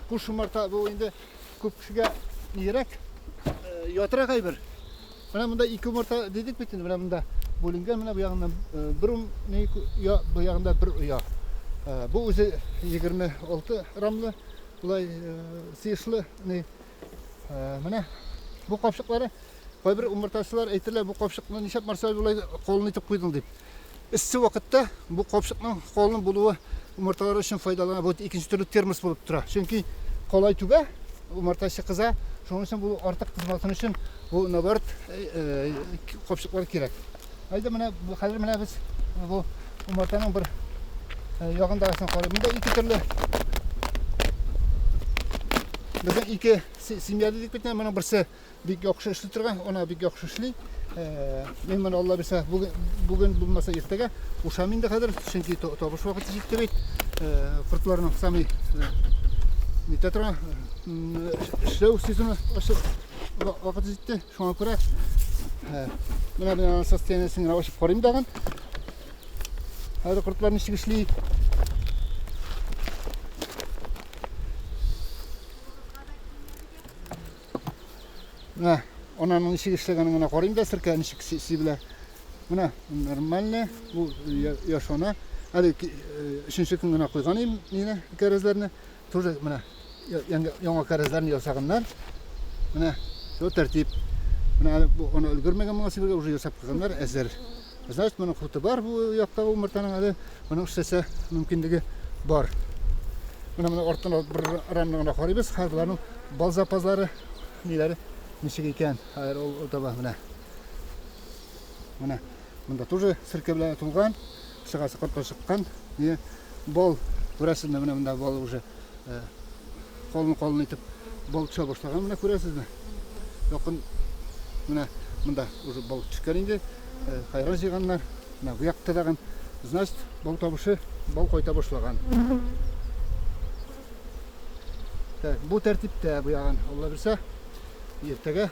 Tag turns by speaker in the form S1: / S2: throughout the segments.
S1: Куш умарта бу инде күп кешегә нирәк, ятрак әйбер. Менә монда ике умарта дидек бит инде, менә монда бүленгән, менә бу ягыннан бер оя, бу ягында бер оя. Бу үзе 26 рамлы, болай сыешлы, ни. Менә бу капчыклары кайбер умартачылар әйтерләр, бу капчыкны нишләп Марсель болай калын итеп куйдың дип. Эссе вакытта бу капчыкның калын булуы умарталар өчен файдалы. Бу икенче төрле термос булып тора. Чөнки калай түбә, умартачы кыза, шуның өчен бу артык кызмасын өчен бу наоборот э, э, капчыклар кирәк. Әйдә менә хәзер менә без бу умартаның бер э, ягындагысын карыйк. Монда ике төрле безнең ике семья дидек бит, моның берсе Бик яхшы эшли торган, ана бик яхшы эшли. Мин моны Алла бирсә, бүген, бүген булмаса иртәгә кушам инде хәзер, чөнки табыш вакыты җитте бит. Кортларның самый нитә торган эшләү сезоны ачык вакыты җитте. Шуңа күрә менә менә состояниесен генә ачып карыйм тагын. Хәзер кортлар ничек эшли? Менә ананың ничек эшләгәнен генә карыйм да, серкә ничек сибелә. Менә нормально, бу яшь ана. Әле өченче көн генә куйган идем мине кәрәзләрне. Тоже менә яңа кәрәзләрне ясаганнар. Менә все тәртип. Менә әле бу ана өлгермәгән моңа сибергә, уже ясап куйганнар, әзер. Значит, моның хуты бар бу яктагы умартаның әле моның эшләсә мөмкинлеге бар. Менә моны арттан алып бер рамны гына карыйбыз. Хәзер боларның бал запаслары ниләре ничек икән. Хәзер ул таба менә. Менә монда тоже серкә белән тулган, чыгасы кортлар чыккан. Не бал күрәсезме, менә монда бал уже э, калын-калын итеп бал төшә башлаган, менә күрәсезме? Якын менә монда уже бал төшкән инде. Э, хайран җыйганнар. Менә бу якта тагын, значит, бал табышы, бал кайта башлаган. Так, бу тәртиптә бу ягын, Алла бирсә, иртәгә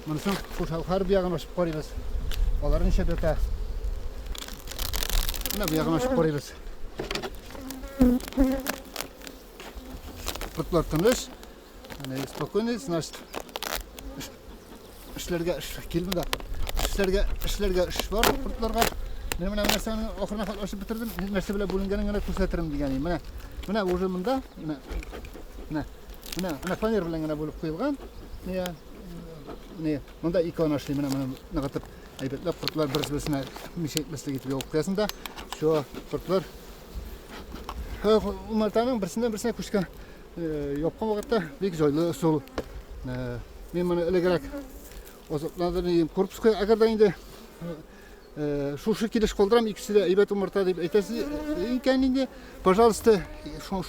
S1: монысын кушалхар бу ягын ачып карыйбыз. Алар ничә ята? Менә бу ягын ачып карыйбыз. Кортлар тыныч, менә спокойный, значит, эшләргә эш килми дә. Эшләргә, эшләргә эш бар кортларга. Мин менә нәрсәне ахырына хәтле ачып бетердем. Нәрсә белән бүленгәнен генә күрсәтерем дигән идем. Менә, менә уже монда, менә, менә, менә, менә фанер белән генә бүлеп куелган. Менә, менә, монда ике ана эшли, менә, менә ныгытып, әйбәтләп кортлар бер-берсенә мешәйтмәслек итеп ябып куясың да, все, кортлар умартаның берсеннән берсенә күчкән япкан вакытта бик җайлы ысул. Мин моны элегрәк азапландым, корпус куя. Әгәр дә инде шушы килеш калдырам, икесе дә әйбәт умарта дип әйтәсез икән инде, пожалуйста,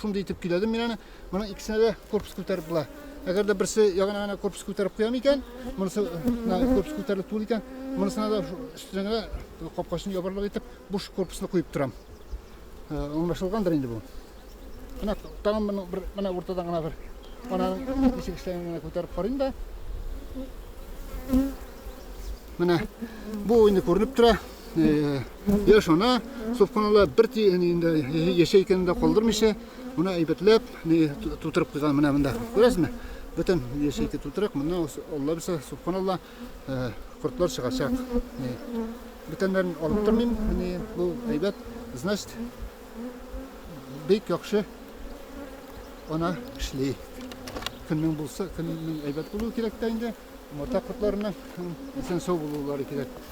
S1: шундый итеп көйләдем мин аны. Моның икесенә дә корпус күтәреп була. Әгәр дә берсе ягына гына корпус күтәреп куям икән, монысы корпус күтәрелеп түгел икән, монысына да өстенә генә капкачын ябарлык итеп буш корпусны куеп торам. Аңлашылгандыр инде бу. Менә тагын моның бер менә уртадан гына бер ананың ничек эшләгәнен генә күтәреп карыйм да. Менә бу инде күренеп тора. Яшь ана субханалла бер тиен инде яшәй икәнен дә калдырмыйча, моны әйбәтләп тутырып куйган менә монда. Күрәсезме? Бөтен яшәйке тутырык, моннан Алла бирсә, субханалла, кортлар чыгачак. Бүтәннәрен алып тормыйм, бу әйбәт. Значит, бик яхшы ана эшли. Көннең булса, көннең әйбәт булуы кирәк тә инде. Умарта кортларының исән сау булулары кирәк.